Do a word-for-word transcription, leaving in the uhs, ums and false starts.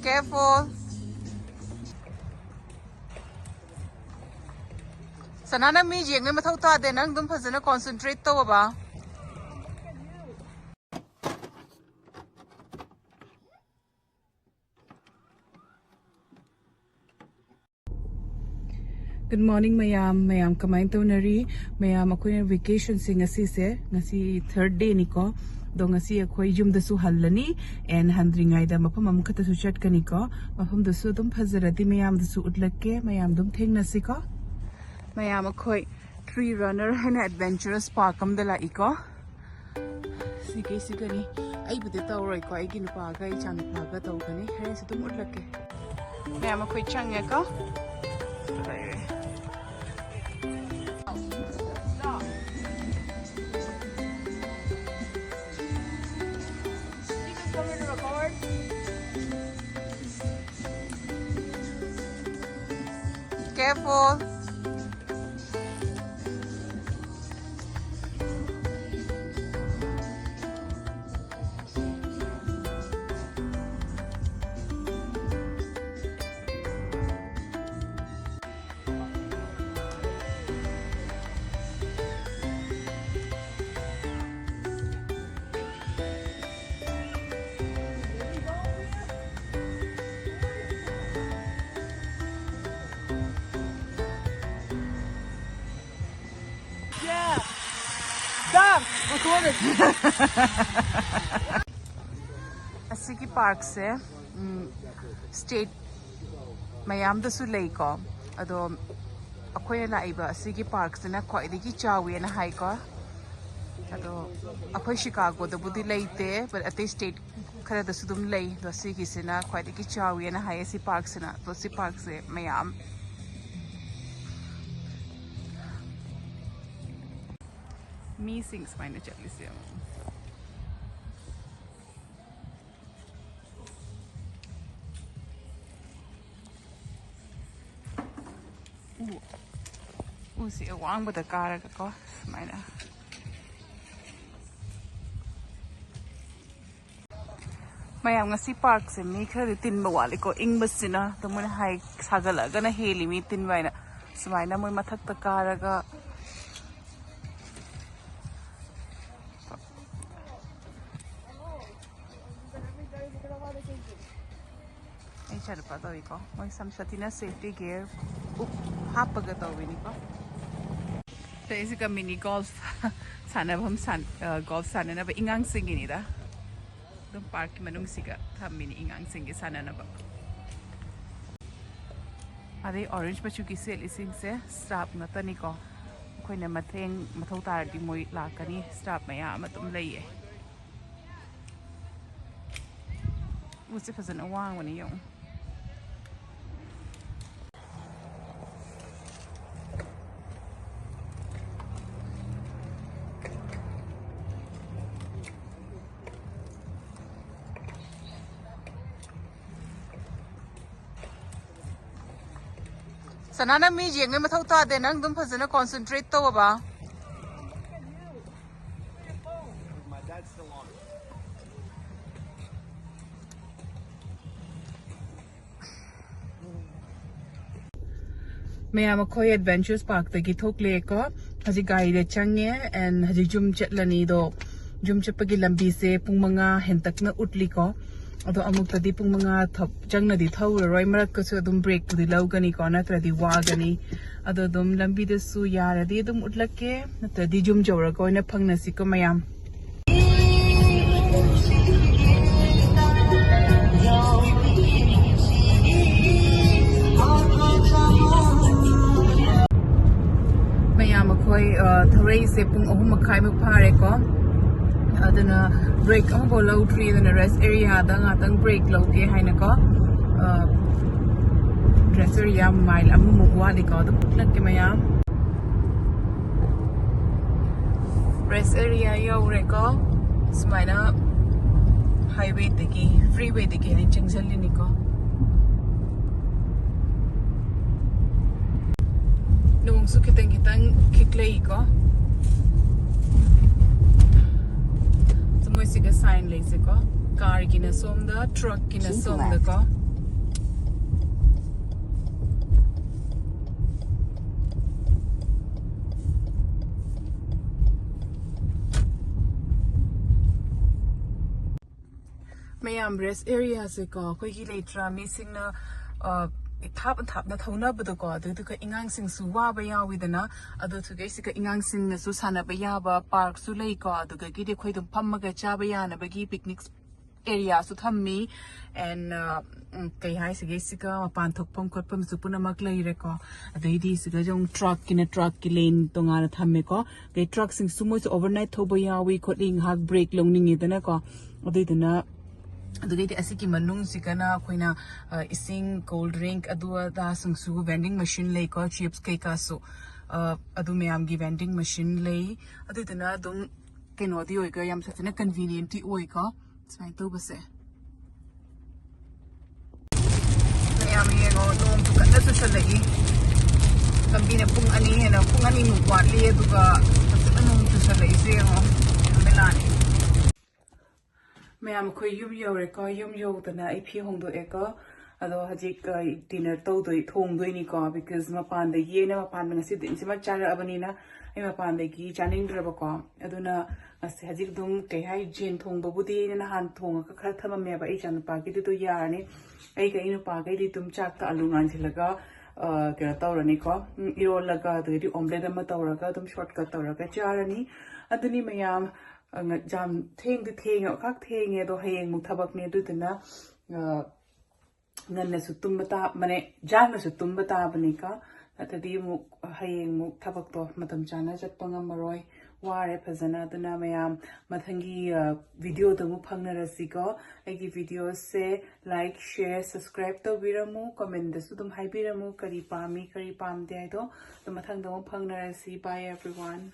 Careful. ꯁꯅꯥ, ꯅꯪ ꯃꯤ ꯌꯦꯡꯕꯩ ꯃꯊꯧ ꯇꯥꯗꯦ, ꯅꯪ ꯑꯗꯨꯝ ꯐꯖꯅ concentrate ꯇꯧꯑꯣꯕ꯫ Good morning ꯃꯌꯥꯝ꯫ ꯃꯌꯥꯝ ꯀꯃꯥꯏꯅ ꯇꯧꯅꯔꯤ? ꯃꯌꯥꯝ, ꯑꯩꯈꯣꯏꯅ vacationꯁꯦ ꯉꯁꯤꯁꯦ, ꯉꯁꯤ third dayꯅꯤꯀꯣ꯫ ꯑꯗꯣ ꯉꯁꯤ ꯑꯩꯈꯣꯏ ꯌꯨꯝꯗꯁꯨ ꯍꯜꯂꯅꯤ, and ꯍꯟꯗ꯭ꯔꯤꯉꯩꯗ ꯃꯐꯝ ꯑꯃꯈꯛꯇꯁꯨ ꯆꯠꯀꯅꯤꯀꯣ꯫ ꯃꯐꯝꯗꯨꯁꯨ ꯑꯗꯨꯝ ꯐꯖꯔꯗꯤ ꯃꯌꯥꯝꯗꯁꯨ ꯎꯠꯂꯛꯀꯦ, ꯃꯌꯥꯝ ꯑꯗꯨꯝ ꯊꯦꯡꯅꯁꯤꯀꯣ꯫ ꯃꯌꯥꯝ, ꯑꯩꯈꯣꯏ Tree Runner ꯍꯥꯏꯅ adventurous park ꯑꯃꯗ ꯂꯥꯛꯏꯀꯣ꯫ ꯁꯤ ꯀꯩꯁꯤ ꯀꯔꯤ? ꯑꯩꯕꯨꯗꯤ ꯇꯧꯔꯣꯏꯀꯣ, ꯑꯩꯒꯤ ꯅꯨꯄꯥꯒ ꯏꯆꯥ ꯅꯨꯄꯥꯒ ꯇꯧꯒꯅꯤ꯫ ꯍꯣꯔꯦꯟꯁꯨ ꯑꯗꯨꯝ ꯎꯠꯂꯛꯀꯦ꯫ ꯃꯌꯥꯝ, ꯑꯩꯈꯣꯏ ꯆꯪꯉꯦꯀꯣ꯫ Careful. ꯑꯁꯤꯒꯤ parkꯁꯦ, ꯎꯝ, state ꯃꯌꯥꯝꯗꯁꯨ ꯂꯩꯀꯣ꯫ ꯑꯗꯣ ꯑꯩꯈꯣꯏꯅ ꯂꯥꯛꯏꯕ ꯑꯁꯤꯒꯤ parkꯁꯤꯅ ꯈ꯭ꯋꯥꯏꯗꯒꯤ ꯆꯥꯎꯋꯦꯅ ꯍꯥꯏꯀꯣ꯫ ꯑꯗꯣ ꯑꯩꯈꯣꯏ ꯁꯤꯀꯥꯒꯣꯗꯕꯨꯗꯤ ꯂꯩꯇꯦ, but ꯑꯇꯩ state ꯈꯔꯗꯁꯨ ꯑꯗꯨꯝ ꯂꯩ꯫ ꯑꯗꯣ ꯁꯤꯒꯤꯁꯤꯅ ꯈ꯭ꯋꯥꯏꯗꯒꯤ ꯆꯥꯎꯋꯦꯅ ꯍꯥꯏꯌꯦ ꯁꯤ parkꯁꯤꯅ꯫ ꯑꯗꯣ ꯁꯤ parkꯁꯦ ꯃꯌꯥꯝ ꯃꯤꯁꯤꯡ ꯁꯨꯃꯥꯏꯅ ꯆꯠꯂꯤꯁꯦ ꯌꯦꯡꯉꯣ꯫ ꯎ꯫ ꯎꯁꯤ ꯑꯋꯥꯡꯕꯗ ꯀꯥꯔꯒꯀꯣ, ꯁꯨꯃꯥꯏꯅ꯫ ꯃꯌꯥꯝ, ꯉꯁꯤ ꯄꯥꯔꯛꯁꯦ ꯃꯤ ꯈꯔꯗꯤ ꯇꯤꯟꯕ ꯋꯥꯠꯂꯤꯀꯣ, ꯏꯪꯕꯁꯤꯅ꯫ ꯑꯗꯣ ꯃꯣꯏꯅ ꯍꯥꯏ, ꯁꯥꯒꯠꯂꯛꯑꯒꯅ ꯍꯦꯜꯂꯤ ꯃꯤ ꯇꯤꯟꯕ ꯍꯥꯏꯅ꯫ ꯁꯨꯃꯥꯏꯅ ꯃꯣꯏ ꯃꯊꯛꯇ ꯀꯥꯔꯒ ꯑꯩ ꯏꯆꯥꯅꯨꯄꯥ ꯇꯧꯔꯤꯀꯣ, ꯃꯣꯏ ꯁꯝ ꯁꯥꯊꯤꯅ ꯁꯦꯐꯇꯤ ꯒꯤꯌꯔ ꯎꯞ ꯍꯥꯞꯄꯒ ꯇꯧꯕꯤꯅꯤꯀꯣ꯫ ꯁꯤꯒ ꯃꯤꯅꯤ ꯒꯣꯜꯐ ꯁꯥꯟꯅꯐꯝ ꯁꯥꯟ-, ꯑ, ꯒꯣꯜꯐ ꯁꯥꯟꯅꯅꯕ ꯑꯉꯥꯡꯁꯤꯡꯒꯤꯅꯤꯗ꯫ ꯑꯗꯨꯝ ꯄꯥꯔꯛꯀꯤ ꯃꯅꯨꯡꯁꯤꯒ ꯊꯝꯃꯤꯅꯤ ꯑꯉꯥꯡꯁꯤꯡꯒꯤ ꯁꯥꯟꯅꯅꯕ꯫ ꯑꯗꯩ ꯑꯣꯔꯦꯟꯖ ꯃꯆꯨꯒꯤ ꯁꯦꯠꯂꯤꯁꯤꯡꯁꯦ ꯁ꯭ꯇꯥꯐ ꯉꯥꯛꯇꯅꯤꯀꯣ꯫ ꯑꯩꯈꯣꯏꯅ ꯃꯇꯦꯡ ꯃꯊꯧ ꯇꯥꯔꯗꯤ ꯃꯣꯏ ꯂꯥꯛꯀꯅꯤ꯫ ꯁ꯭ꯇꯥꯐ ꯃꯌꯥꯝ ꯑꯃ ꯑꯗꯨꯝ ꯂꯩꯌꯦ꯫ ꯎꯁꯦ ꯐꯖꯅ ꯋꯥꯡꯕꯅꯤ ꯌꯦꯡꯉꯨ꯫ ꯁꯅꯥ, ꯅꯪ ꯃꯤ ꯌꯦꯡꯕꯩ ꯃꯊꯧ ꯇꯥꯗꯦ, ꯅꯪ ꯑꯗꯨꯝ ꯐꯖꯅ ꯀꯣꯟꯁꯦꯟꯇ꯭ꯔꯦꯠ ꯇꯧꯑꯣꯕ꯫ ꯃꯌꯥꯝ, ꯑꯩꯈꯣꯏ ꯑꯦꯗꯚꯦꯟꯆꯔꯁ ꯄꯥꯔꯛꯇꯒꯤ ꯊꯣꯛꯂꯛꯑꯦꯀꯣ꯫ ꯍꯧꯖꯤꯛ ꯒꯥꯔꯤꯗ ꯆꯪꯉꯦ꯫ ꯑꯦꯟ ꯍꯧꯖꯤꯛ ꯌꯨꯝ ꯆꯠꯂꯅꯤ꯫ ꯑꯗꯣ ꯌꯨꯝ ꯆꯠꯄꯒꯤ ꯂꯝꯕꯤꯁꯦ ꯄꯨꯡ ꯃꯉꯥ ꯍꯦꯟꯇꯛꯅ ꯎꯠꯂꯤꯀꯣ꯫ ꯑꯗꯣ ꯑꯃꯨꯛꯇꯗꯤ ꯄꯨꯡ ꯃꯉꯥ ꯊ-, ꯆꯪꯅꯗꯤ ꯊꯧꯔꯔꯣꯏ꯫ ꯃꯔꯛꯇꯁꯨ ꯑꯗꯨꯝ ꯕ꯭ꯔꯦꯛꯄꯨꯗꯤ ꯂꯧꯒꯅꯤꯀꯣ, ꯅꯠꯇ꯭ꯔꯗꯤ ꯋꯥꯒꯅꯤ꯫ ꯑꯗꯣ ꯑꯗꯨꯝ ꯂꯝꯕꯤꯗꯁꯨ ꯌꯥꯔꯗꯤ ꯑꯗꯨꯝ ꯎꯠꯂꯛꯀꯦ, ꯅꯠꯇ꯭ꯔꯗꯤ ꯌꯨꯝ ꯌꯧꯔꯒ ꯑꯣꯏꯅ ꯐꯪꯅꯁꯤꯀꯣ ꯃꯌꯥꯝ꯫ ꯃꯌꯥꯝ, ꯑꯩꯈꯣꯏ, ꯑ, ꯊꯧꯔꯛꯏꯁꯦ ꯄꯨꯡ ꯑꯍꯨꯝ ꯃꯈꯥꯏꯃꯨꯛ ꯐꯥꯔꯦꯀꯣ꯫ ꯑꯗꯨꯅ ꯕ꯭ꯔꯦꯛ ꯑꯃꯐꯥꯎ ꯂꯧꯗ꯭ꯔꯤ꯫ ꯑꯗꯨꯅ ꯔꯦꯁ ꯑꯦꯔꯤꯌꯥꯗ ꯉꯥꯛꯇꯪ ꯕ꯭ꯔꯦꯛ ꯂꯧꯒꯦ ꯍꯥꯏꯅꯀꯣ꯫ ꯑ, ꯔꯦꯁ ꯑꯦꯔꯤꯌꯥ ꯃꯥꯏꯜ ꯑꯃꯃꯨꯛ ꯋꯥꯠꯂꯤꯀꯣ꯫ ꯑꯗꯨꯝ ꯎꯠꯂꯛꯀꯦ ꯃꯌꯥꯝ꯫ ꯔꯦꯁ ꯑꯦꯔꯤꯌꯥ ꯌꯧꯔꯦꯀꯣ꯫ ꯁꯨꯃꯥꯏꯅ ꯍꯥꯏꯋꯦꯗꯒꯤ, ꯐ꯭ꯔꯤꯋꯦꯗꯒꯤ ꯑꯩ ꯆꯪꯁꯤꯜꯂꯤꯅꯤꯀꯣ꯫ ꯅꯣꯡꯁꯨ ꯈꯤꯇꯪ ꯈꯤꯇꯪ ꯈꯤꯛꯂꯛꯏꯀꯣ꯫ ꯁꯣ ꯃꯣꯏꯁꯤꯒ ꯁꯥꯏꯟ ꯂꯩꯁꯦꯀꯣ꯫ ꯀꯥꯔꯒꯤꯅ ꯁꯣꯝꯗ, ꯇ꯭ꯔꯛꯀꯤꯅ ꯁꯣꯝꯗꯀꯣ꯫ ꯃꯌꯥꯝ ꯔꯦꯁ ꯑꯦꯔꯤꯌꯥꯁꯦꯀꯣ, ꯑꯩꯈꯣꯏꯒꯤ ꯂꯩꯇ꯭ꯔꯥ, ꯃꯤꯁꯤꯡꯅ ꯊꯥꯞꯅ ꯊꯥꯞꯅ ꯊꯧꯅꯕꯗꯣꯀꯣ, ꯑꯗꯨꯗꯨꯒ ꯑꯉꯥꯡꯁꯤꯡꯁꯨ ꯋꯥꯕ ꯌꯥꯎꯋꯤꯗꯅ꯫ ꯑꯗꯨꯗꯨꯒꯩꯁꯤꯒ ꯑꯉꯥꯡꯁꯤꯡꯅꯁꯨ ꯁꯥꯟꯅꯕ ꯌꯥꯕ ꯄꯥꯔꯛꯁꯨ ꯂꯩꯀꯣ꯫ ꯑꯗꯨꯗꯒꯤꯗꯤ ꯑꯩꯈꯣꯏ ꯑꯗꯨꯝ ꯐꯝꯃꯒ ꯆꯥꯕ ꯌꯥꯅꯕꯒꯤ ꯄꯤꯛꯅꯤꯛ ꯑꯦꯔꯤꯌꯥꯁꯨ ꯊꯝꯃꯤ꯫ ꯑꯦꯟ ꯀꯩ ꯍꯥꯏꯁꯤꯒꯦ, ꯁꯤꯒ ꯃꯄꯥꯟ ꯊꯣꯛꯐꯝ ꯈꯣꯠꯐꯝꯁꯨ ꯄꯨꯝꯅꯃꯛ ꯂꯩꯔꯦꯀꯣ꯫ ꯑꯗꯩꯗꯤ ꯁꯤꯒꯁꯨ ꯑꯃꯨꯛ ꯇ꯭ꯔꯛꯀꯤꯅ ꯇ꯭ꯔꯛꯀꯤ ꯂꯦꯟ ꯇꯣꯉꯥꯟꯅ ꯊꯝꯃꯦꯀꯣ꯫ ꯑꯗꯩ ꯇ꯭ꯔꯛꯁꯤꯡꯁꯨ ꯃꯣꯏꯁꯨ ꯑꯣꯚꯔꯅꯥꯏꯠ ꯊꯧꯕ ꯌꯥꯎꯏ ꯈꯣꯠꯂꯤ, ꯉꯥꯏꯍꯥꯛ ꯕ꯭ꯔꯦꯛ ꯂꯧꯅꯤꯡꯉꯤꯗꯅꯀꯣ꯫ ꯑꯗꯨꯏꯗꯨꯅ ꯑꯗꯨꯗꯩꯗꯤ ꯑꯁꯤꯒꯤ ꯃꯅꯨꯡꯁꯤꯒꯅ ꯑꯩꯈꯣꯏꯅ ꯏꯁꯤꯡ, ꯀꯣꯜ ꯗ꯭ꯔꯤꯡꯛ, ꯑꯗꯨ ꯑꯗꯥꯁꯤꯡꯁꯨ ꯚꯦꯟꯗꯤꯡ ꯃꯦꯁꯤꯟ ꯂꯩꯀꯣ, ꯆꯤꯞꯁ ꯀꯩꯀꯥꯁꯨ꯫ ꯑꯗꯨ ꯃꯌꯥꯝꯒꯤ ꯚꯦꯟꯗꯤꯡ ꯃꯦꯁꯤꯟ ꯂꯩ꯫ ꯑꯗꯨꯗꯨꯅ ꯑꯗꯨꯝ ꯀꯩꯅꯣꯗꯤ ꯑꯣꯏꯀꯣ, ꯌꯥꯝ ꯐꯖꯅ ꯀꯟꯚꯤꯅꯤꯌꯦꯟꯠꯇꯤ ꯑꯣꯏꯀꯣ ꯁꯨꯃꯥꯏꯅ ꯇꯧꯕꯁꯦ꯫ ꯃꯌꯥꯝ ꯌꯦꯡꯉꯣ, ꯅꯣꯡꯁꯨ ꯀꯟꯅ ꯆꯨꯁꯜꯂꯛꯏ꯫ ꯂꯝꯕꯤꯅ ꯄꯨꯡ ꯑꯅꯤ ꯍꯦꯟꯅ, ꯄꯨꯡ ꯑꯅꯤꯃꯨꯛ ꯋꯥꯠꯂꯤ, ꯑꯗꯨꯒ ꯐꯖꯅ ꯅꯣꯡ ꯆꯨꯁꯜꯂꯛꯏꯁꯦ ꯌꯦꯡꯉꯣ꯫ ꯌꯥꯝ ꯕꯦꯔꯥꯅꯤ꯫ ꯃꯌꯥꯝ ꯑꯩꯈꯣꯏ ꯌꯨꯝ ꯌꯧꯔꯦꯀꯣ꯫ ꯌꯨꯝ ꯌꯧꯗꯅ ꯑꯩ ꯐꯤ ꯍꯣꯡꯗꯣꯛꯑꯦꯀꯣ꯫ ꯑꯗꯣ ꯍꯧꯖꯤꯛ ꯗꯤꯅꯔ ꯇꯧꯗꯣꯏ, ꯊꯣꯡꯗꯣꯏꯅꯤꯀꯣ, because ꯃꯄꯥꯟꯗꯒꯤ ꯑꯩꯅ ꯃꯄꯥꯟꯗ ꯉꯁꯤ ꯗꯤꯟꯁꯤꯃ ꯆꯥꯔꯛꯑꯕꯅꯤꯅ ꯑꯩ ꯃꯄꯥꯟꯗꯒꯤ ꯆꯥꯅꯤꯡꯗ꯭ꯔꯕꯀꯣ꯫ ꯑꯗꯨꯅ ꯉꯁꯤ ꯍꯧꯖꯤꯛ ꯑꯗꯨꯝ ꯀꯩ ꯍꯥꯏ, ꯌꯦꯟ ꯊꯣꯡꯕꯕꯨꯗꯤ ꯑꯩꯅ ꯅꯍꯥꯟ ꯊꯣꯡꯉꯒ ꯈꯔ ꯊꯝꯃꯝꯃꯦꯕ ꯑꯩ ꯏꯆꯥꯅꯨꯄꯥꯒꯤꯗꯨꯗꯣ ꯌꯥꯔꯅꯤ꯫ ꯑꯩꯒ ꯑꯩ ꯅꯨꯄꯥꯒꯩꯗꯤ ꯑꯗꯨꯝ ꯆꯥꯛꯇ ꯑꯂꯨ ꯉꯥꯟꯁꯤꯜꯂꯒ ꯀꯩꯅꯣ ꯇꯧꯔꯅꯤꯀꯣ꯫ ꯏꯔꯣꯜꯂꯒ ꯑꯗꯨꯗꯩꯗꯤ ꯑꯣꯝꯂꯦꯠ ꯑꯃ ꯇꯧꯔꯒ ꯑꯗꯨꯝ ꯁꯣꯔꯠꯀꯠ ꯇꯧꯔꯒ ꯆꯥꯔꯅꯤ꯫ ꯑꯗꯨꯅꯤ ꯃꯌꯥꯝ꯫ ꯌꯥꯝ ꯊꯦꯡꯗꯤ ꯊꯦꯡꯉꯦ, ꯑꯣꯈꯥꯛ ꯊꯦꯡꯉꯦ꯫ ꯑꯗꯣ ꯍꯌꯦꯡꯃꯨꯛ ꯊꯕꯛꯅꯦ, ꯑꯗꯨꯗꯨꯅ ꯉꯟꯅꯁꯨ ꯇꯨꯝꯕ ꯇꯥꯕꯅꯦ, ꯌꯥꯡꯅꯁꯨ ꯇꯨꯝꯕ ꯇꯥꯕꯅꯤꯀꯣ꯫ ꯅꯠꯇ꯭ꯔꯗꯤ ꯑꯃꯨꯛ ꯍꯌꯦꯡꯃꯨꯛ ꯊꯕꯛꯇꯣ ꯃꯇꯝ ꯆꯥꯅ ꯆꯠꯄ ꯉꯝꯃꯔꯣꯏ꯫ ꯋꯥꯔꯦ ꯐꯖꯅ꯫ ꯑꯗꯨꯅ ꯃꯌꯥꯝ ꯃꯊꯪꯒꯤ ꯚꯤꯗꯤꯑꯣꯗ ꯑꯃꯨꯛ ꯐꯪꯅꯔꯁꯤꯀꯣ꯫ ꯑꯩꯒꯤ ꯚꯤꯗꯤꯑꯣꯁꯦ ꯂꯥꯏꯛ, ꯁꯤꯌꯔ, ꯁꯕꯁꯀ꯭ꯔꯥꯏꯕ ꯇꯧꯕꯤꯔꯝꯃꯨ꯫ ꯀꯣꯃꯦꯟꯗꯁꯨ ꯑꯗꯨꯝ ꯍꯥꯏꯕꯤꯔꯝꯃꯨ ꯀꯔꯤ ꯄꯥꯝꯃꯤ, ꯀꯔꯤ ꯄꯥꯝꯗꯦ ꯍꯥꯏꯗꯣ꯫ ꯑꯗꯣ ꯃꯊꯪꯗ ꯑꯃꯨꯛ ꯐꯪꯅꯔꯁꯤ꯫ Bye everyone.